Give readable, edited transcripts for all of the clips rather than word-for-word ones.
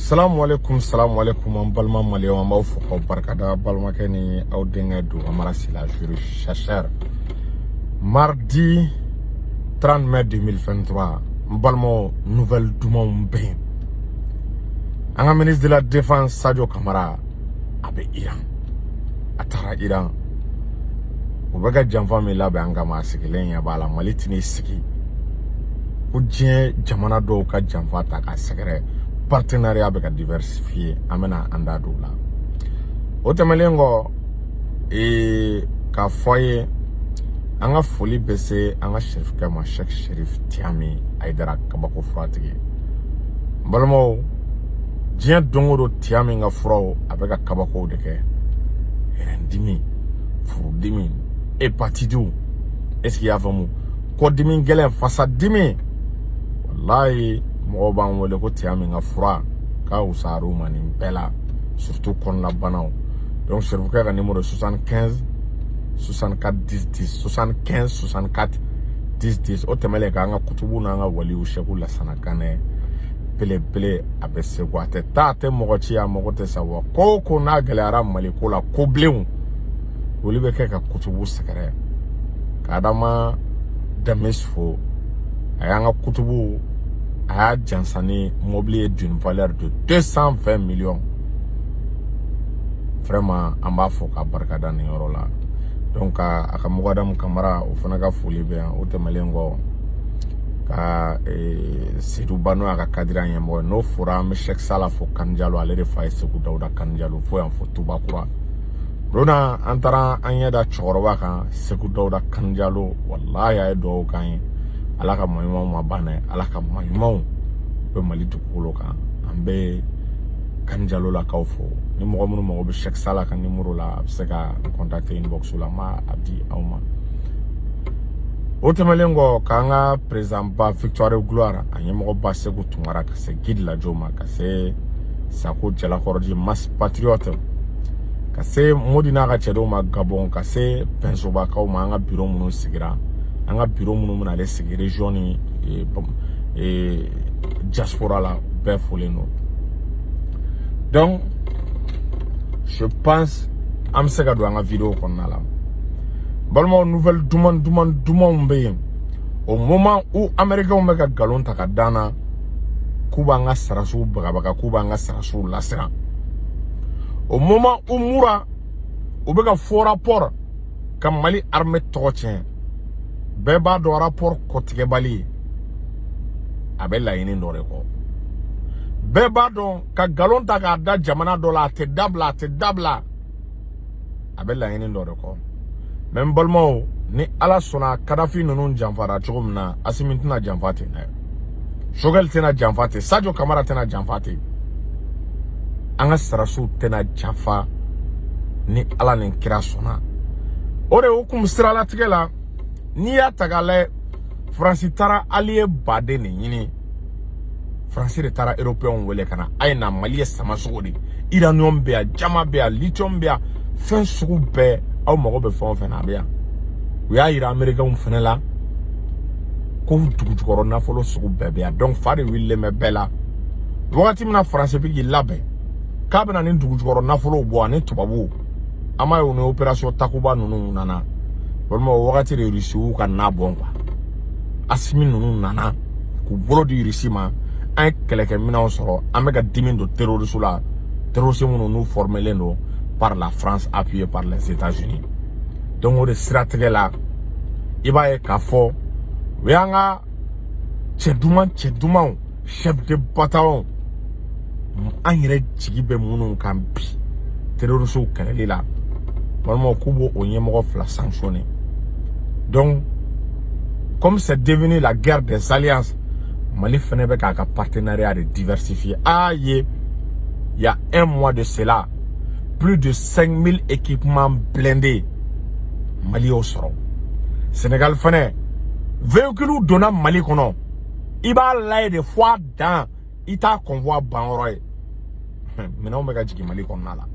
Salamu alaikum, salamu alaikum, an balima maliyɛnw, an b'aw fo k'aw barikada. Balimakɛ ni aw denkɛ don, Amara Sila, juriste chercheur. Mardi 30 mai 2023, n balimaw, nouvelle dumanw bɛ yen. An ka ministre de la Défense Sadio Kamara, a bɛ Iran, a taara Iran. U bɛ ka janfa min labɛn an kama, a sigilen ɲɛ b'a la. Mali tɛn'i sigi ko diɲɛ jamana dɔw ka janfa ta k'a sɛgɛrɛ. Partenariat bɛ ka diversifier, an bɛna an da don o la. O tɛmɛnen kɔ, k'a fɔ a ye, an ka foli bɛ se an ka sɛrifukɛ ma, Cheikh Sherif Tiyami Ayidara, kabako furatigi. N balimaw, diɲɛ don o don, Tiyami ka furaw, a bɛ ka kabakow de kɛ. Dimi, furudimi, hépatite, est ce que i y'a faamu, kɔdimi gɛlɛn, fasadimi, walayi, mɔgɔw b'an wele ko Tiyami ka fura k'a wusayar'u ma nin bɛɛ la, surtout kɔnɔnabanaw. Donc sɛrifukɛ ka numéro 75 64 10 10, 75 64 10 10. O tɛmɛnen k'an ka kutubu n'an ka waliw, Sɛku Lasana Kanɛ belebele, a bɛ Segu, a tɛ taa, a tɛ mɔgɔ ci, a mago tɛ sa wa. Ko o ko n'a gɛlɛyara Mali ko la, ko bilenw, olu bɛ kɛ ka kutubu sɛgɛrɛ. Ka Adama Dames fo, a y'an ka kutubu, a y'a jansa ni mobili ye d'une valeur de 220 millions. Vraiment, an b'a fɔ k'a barikada nin yɔrɔ la. Donc a ka Mugadamu Kamara, o fana ka foli bɛ yan. O tɛmɛnen kɔ, ka Seydou Ba, n'o y'a ka kadira ɲɛmɔgɔ ye, n'o fɔra, an bɛ Cheikh Sala fo Kanijalo, ale de fa ye Segu Dawuda Kanijalo, fo yan fo Tubakura. Donna an taara an ɲɛ da cɛkɔrɔba kan, Segu Dawuda Kanijalo, walahi, a ye dugawu k'an ye. Ala ka maa ma ban dɛ, Ala ka maa ɲumanw bɛ Mali dugukolo kan. An bɛ Kanijalo lakaw fo. Ni mɔgɔ minnu mago bɛ Cheikh Sala ka numéro la, a bɛ se ka contacter inbox la, n b'a di aw ma. O tɛmɛnen kɔ, k'an ka président ba Victoire Gloire, a ɲɛmɔgɔba Segu Tunkara, ka se Guide Lajo ma, ka se Sako Jalakɔrɔji Mas Patriote, ka se Modi n'a ka cɛdenw ma Gabon, ka se Pɛnsobakaw ma, an ka bureau minnu sigira, an ka bureau minnu bɛna ale sigi région ni diaspora la, bɛɛ folen don. Donc je pense an bɛ se ka don an ka vidéo kɔnɔna la. Balimaw, nouvelle duman duman dumanw bɛ yen. Au moment où Américains bɛ ka nkalon ta ka d'an na k'u b'an ka sarasiw bagabaga, k'u b'an ka sarasiw lasiran, au moment où Mura, u bɛ ka faux rapport ka Mali armée tɔgɔ tiɲɛ, bɛɛ b'a dɔn rapport kɔtigɛbali, a bɛ laɲini dɔ de kɔ. Bɛɛ b'a dɔn ka nkalon ta k'a da jamana dɔ la, a tɛ dabila, a tɛ dabila, a bɛ laɲini dɔ de kɔ. Mɛ n balimaw, ni Ala sɔnna, Kadafi ninnu janfara cogo min na, Asimi tɛna janfa ten dɛ, Choguel tɛna janfa ten, Sadio Kamara tɛna janfa ten, an ka sarasiw tɛna janfa, ni Ala ni kira sɔnna. O de hukumu siralatigɛ la, n'i y'a ta k'a lajɛ, Faransi taara allié baden de ɲini. Faransi de taara Européens wele ka na, a ye na, Mali ye sama sogo de, uranium bɛ yan, diamant bɛ yan, lithium bɛ yan, fɛn sugu bɛɛ, aw mago bɛ fɛn o fɛn na, a bɛ yan. U y'a yira Américains fɛnɛ la ko dugujukɔrɔ nafolo sugu bɛɛ bɛ yan. Donc fa de wililen bɛ bɛɛ la. Wagati min na Faransi bɛ k'i labɛn k'a bɛna ni dugujukɔrɔ nafolow bɔ ani tubabuw, an b'a ye u ni opération Takuba ninnu nana, walima o wagati de Rusi y'u ka na bɔn quoi. Asimi ninnu nana k'u bolo di Rusi ma, an ye kɛlɛkɛminɛnw sɔrɔ, an bɛ ka dimi don terroriste la, terroriste minnu n'u formelen don par la France, appuyé par les États-Unis. Donc o de siratigɛ la, i b'a ye k'a fɔ u y'an ka cɛ duman, cɛ dumanw, chef de bataillon, an yɛrɛ jigi bɛ minnu kan bi terroriste kɛlɛli la, balimaw, k'u b'o o ɲɛmɔgɔ fila sanctionner. Donc comme c'est devenu la guerre des alliances, Mali fɛnɛ bɛ k'a ka partenariat de diversifier. A ye, il y a un mois de cela, plus de 5000 équipements blindés, Mali y'o sɔrɔ. Sénégal fɛnɛ, véhicule donna Mali kɔnɔ, i b'a lajɛ de fo a dan, i t'a convoi ban yɔrɔ ye. Minɛnw bɛ ka jigin Mali kɔnɔna la.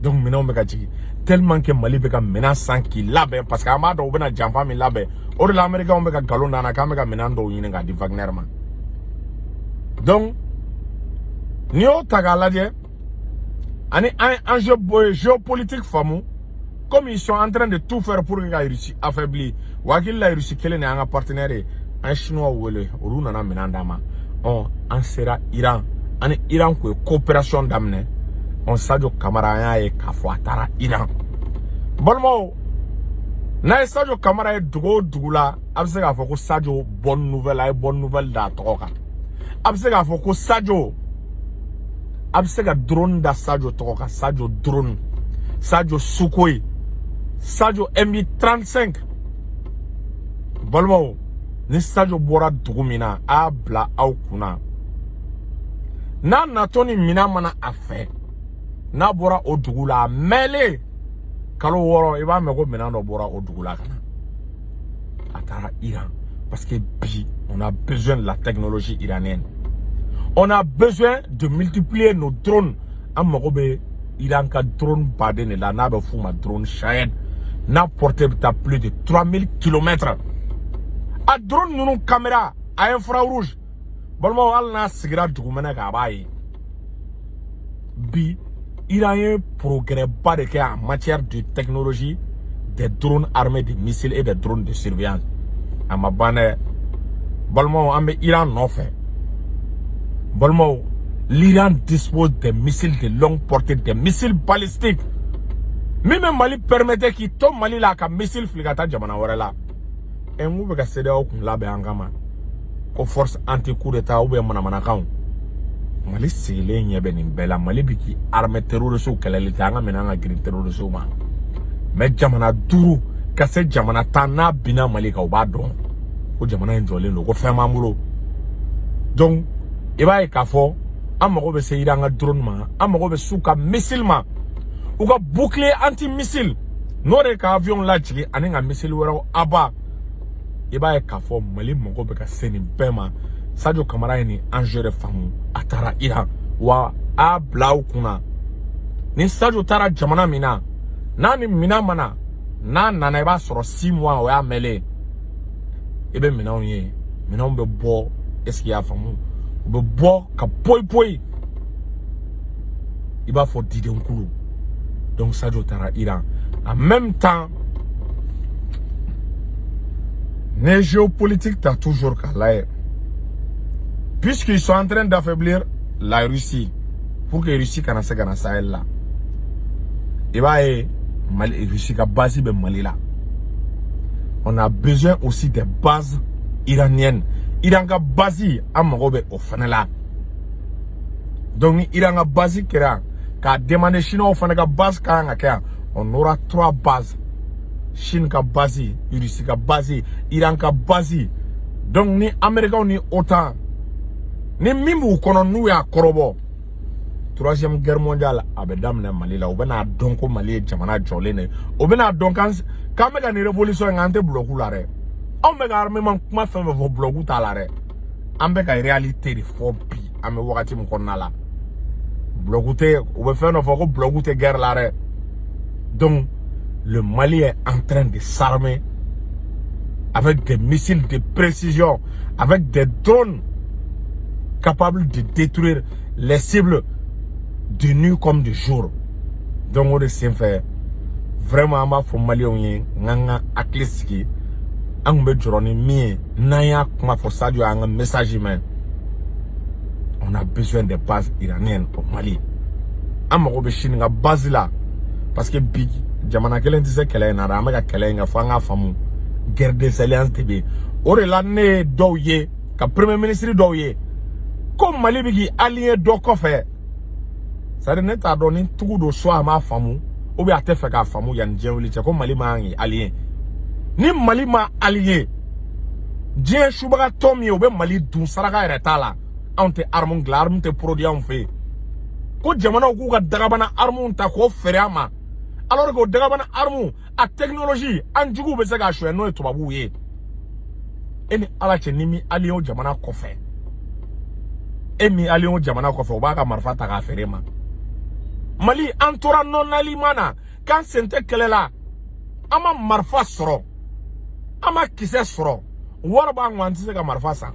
Donc minɛnw bɛ ka jigin tellement que Mali bɛ ka minɛn san k'i labɛn, parce que an b'a dɔn u bɛna janfa min labɛn. O de la Américains bɛ ka nkalon d'an na k'an bɛ ka minɛn dɔw ɲini k'a di Wagner ma. Donc N'i y'o ta k'a lajɛ, ani an ye enjeu géopolitique faamu, comme ils sont en train de tout faire pour que ka Russie affaiblir, o hakili la Russie kelen de y'an ka partenaire ye. An ye Chinois wele, olu nana minɛn d'an ma. Ɔ, an sera Iran, ani Iran kun ye coopération daminɛ. Ɔ, Sadio Kamara, an y'a ye k'a fɔ a taara Iran. Balimaw, n'a ye Sadio Kamara ye dugu o dugu la, a bɛ se k'a fɔ ko Sadio, bonne nouvelle, a ye bonne nouvelle d'a tɔgɔ kan. A bɛ se k'a fɔ ko Sadio, a bɛ se ka drone da Sadio tɔgɔ kan, Sadio drone, Sadio Sukhoi, Sadio Mi 35. Balimaw, ni Sadio bɔra dugu min na, a y'a bila aw kunna, n'a natɔ ni minɛn mana a fɛ, n'a bɔra o dugu la, a mɛnlen kalo 6, i b'a mɛn ko minɛn dɔ bɔra o dugu la ka na. A taara Iran parce que bi, on a besoin de la technologie iranienne, on a besoin de multiplier nos drones. An mago bɛ Iran ka drone baden de la, n'a bɛ f'u ma drone Shahed, n'a portée bɛ taa plus de 3000 kilomètres. A drone ninnu, caméra à infrarouge, balimaw, hali n'a sigira dugumɛnɛ kan, a b'a ye. Bi, Iran ye progrès ba de kɛ en matière de technologie des drones armés de missiles et des drones de surveillance. A ma ban dɛ, balimaw, an bɛ Iran nɔfɛ. Balimaw, l'Iran dispose des missiles de longue portée, des missiles balistiques min bɛ Mali permettre k'i to Mali la, ka missile fili ka taa jamana wɛrɛ la. Ɛ, n k'u bɛ ka CEDEAO kun labɛn an kama ko force anti coup d'état ou bien manamanakanw. Mali sigilen ɲɛ bɛ nin bɛɛ la. Mali bɛ k'i armée terroriste kɛlɛli tɛ, an ka minɛ an ka girin terroriste ma. Mais jamana 5 ka se jamana 10, n'a binna Mali kan, u b'a dɔn ko jamana in jɔlen don, ko fɛn b'an bolo. Donc i b'a ye k'a fɔ an mago bɛ se Iran ka drone ma, an mago bɛ s'u ka missile ma, u ka bouclier anti missile, n'o de ka avion lajigin ani ka missile wɛrɛw aba. I b'a ye k'a fɔ Mali mago bɛ ka se nin bɛɛ ma. Sadio Kamara ye nin enjeu de faamu, a taara Iran. Wa a bila aw kunna, ni Sadio taara jamana min na, n'a ni minɛn ma na, n'a nana, i b'a sɔrɔ 6 mois, o y'a mɛnlen, i bɛ minɛnw ye, minɛnw bɛ bɔ. Est ce que i y'a faamu? U bɛ bɔ ka poyi poyi, i b'a fɔ didenkulu. Donc Sadio taara Iran. En même temps, ni géopolitique ta toujours k'a lajɛ, puisqu'ils sont en train d'affaiblir la Russie pour que Russie kana se ka na Sahel la, i b'a ye Mali, Russie ka base bɛ Mali la. On a besoin aussi des bases iraniennes. Iran ka base, an mago bɛ o fana la. Donc ni Iran ka base kɛra yan, k'a demander Chinois fana ka base ka kan ka kɛ yan, on aura trois bases: Chine ka base, Russie ka base, Iran ka base. Donc ni Américains ni OTAN ni min b'u kɔnɔ, n'u y'a kɔrɔbɔ, troisième guerre mondiale a bɛ daminɛ Mali la. U bɛna dɔn ko Mali ye jamana jɔlen de ye. U bɛna dɔn k'an bɛ ka nin révolution in, k'an tɛ bloc la dɛ. Anw bɛ ka armement kuma fɛn fɛn fɔ, bloc t'a la dɛ. An bɛ ka réalité de fɔ. Bi, an bɛ wagati min kɔnɔna la, bloc tɛ. U bɛ fɛn dɔ fɔ ko bloc tɛ guerre la dɛ. Donc le Mali est en train de s'armer avec des missiles de précision, avec des drones capables de détruire les cibles de nuit comme de jour. Donc o de senfɛ, vraiment, an b'a fɔ Maliyɛnw ye n k'an ka hakili sigi. An kun bɛ jɔrɔ ni min ye, n'an y'a kuma fɔ, Sadio y'an ka message mɛn. On a besoin des bases iraniennes au Mali. An mago bɛ Chine ka base la, parce que bi, jamana kelen tɛ se kɛlɛ in na dɛ. An bɛ ka kɛlɛ in kɛ fo an k'a faamu, guerre des alliances de bɛ yen. O de la, ne ye dɔw ye ka premier ministre dɔw ye ko Mali bɛ k'i allié dɔ kɔfɛ. C'est à dire, ne t'a dɔn ni tugu don, soit a m'a faamu ou bien a tɛ fɛ k'a faamu yanni diɲɛ wuli cɛ, ko Mali man k'i allié. Ni Mali ma allié, diɲɛ subagatɔ min ye, o bɛ Mali dun, saraka yɛrɛ t'a la. Anw tɛ arme dilan, arme tɛ produit anw fɛ yen, ko jamanaw k'u ka dagabana armew ta k'o feere an ma, alors que o dagabana arme a technologie, an juguw bɛ se k'a suɲɛ, n'o ye tubabuw ye. E ni Ala cɛ, ni mi allié o jamana kɔfɛ, e min allié o jamana kɔfɛ, o b'a ka marifa ta k'a feere ma. Mali, an tora non-alignement na, k'an sen tɛ kɛlɛ la, an ma marifa sɔrɔ, an ma kisɛ sɔrɔ, wari b'an kun, an tɛ se ka marifa san.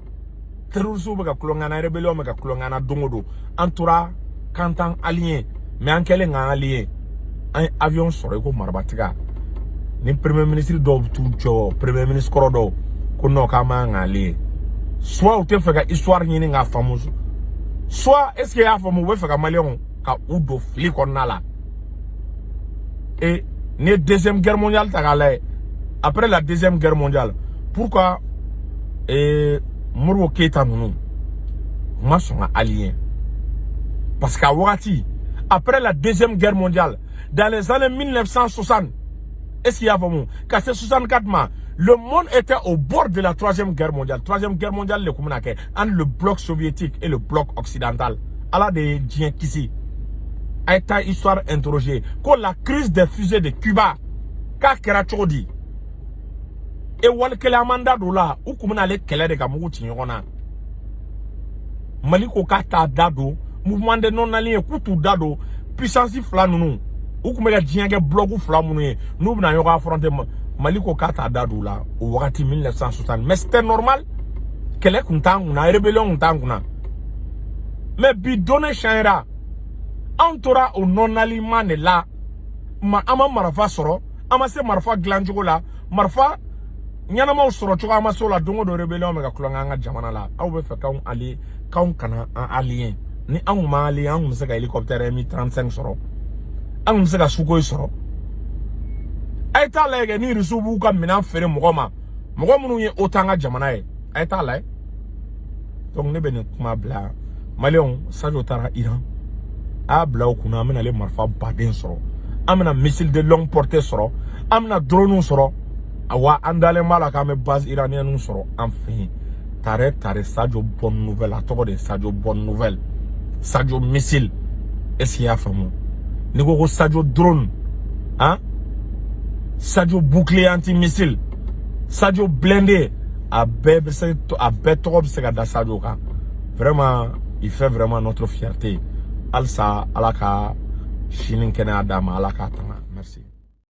Terroristes bɛ ka tulonkɛ an na, rébellion bɛ ka tulonkɛ an na don o don. An tora k'an t'an allié, mais an kɛlen k'an allié, an ye avion sɔrɔ i ko marabatiga. Ni premier ministre dɔw bɛ t'u jɔ, premier ministre kɔrɔ dɔw ko non, k'an man k'an allié. Soit u tɛ fɛ ka histoire ɲini k'a faamu, soit, est ce que i y'a faamu, u bɛ fɛ ka Maliyɛnw ka u don fili kɔnɔna la. Et ni ye Deuxième Guerre mondiale ta k'a lajɛ, après la Deuxième Guerre mondiale, pourquoi Modibo Keyita ninnu u ma sɔn ka allié? Parce qu'à wagati, après la Deuxième Guerre mondiale, dans les années 1960, est-ce qu'il y a faamu, ka se 64 ma, le monde était au bord de la Troisième Guerre mondiale. Troisième Guerre mondiale le kun bɛna kɛ entre le bloc soviétique et le bloc occidental. Ala de ye diɲɛ kisi. A ye taa histoire interroger ko la crise des fusées de Cuba, k'a kɛra cogo di? E wali kelen an m'an da don o la. U kun bɛna ale kɛlɛ de ka mugu ci ɲɔgɔn na. Mali ko k'a t'a da don mouvement des non alignés, k'u t'u da don puissance fila ninnu, u kun bɛ ka diɲɛ kɛ bloc fila minnu ye, n'u bɛna ɲɔgɔn affronter. Mali ko k'a t'a da don o la o wagati 1960. Mais c'était normal, kɛlɛ kun t'an kunna, rébellion kun t'an kunna. Mais bi, données changera. Anw tora o non alignement de la. Ma an ma marifa sɔrɔ, an ma se marifa dilancogo la, marifa ɲɛnamaw sɔrɔ cogo an ma se o la. Don o don, rébellion bɛ ka tulonkɛ an ka jamana la. Aw bɛ fɛ k'anw allié, k'anw kana an allié. Ni an kun m'an allié, an kun bɛ se ka hélicoptère Mi 35 sɔrɔ, an kun bɛ se ka Sukhoi sɔrɔ. A ye taa lajɛ kɛ ni Irisiw b'u ka minɛn feere mɔgɔ ma, mɔgɔ minnu ye OTAN ka jamana ye. A ye taa lajɛ. Donc ne bɛ nin kuma bila Maliyɛnw. Sadio taara Iran, a y'a bila u kunna, an bɛna ale marifa baden sɔrɔ, an bɛna missile de longue portée sɔrɔ, an bɛna drone sɔrɔ. Awa, an dalen b'a la k'an bɛ base iranienne sɔrɔ an fɛ yen. Tare tare, Sadio bonne nouvelle, a tɔgɔ de ye Sadio bonne nouvelle, Sadio missile. Est ce que i y'a faamu? N'i ko ko Sadio drone, han, Sadio bouclier anti-missile, Sadio blindé, a bɛɛ bɛ se, a bɛɛ tɔgɔ bɛ se ka da Sadio kan. Vraiment, il fait vraiment notre fierté. Halisa, Ala ka sini kɛnɛya d'a ma, Ala k'a tanga. Merci.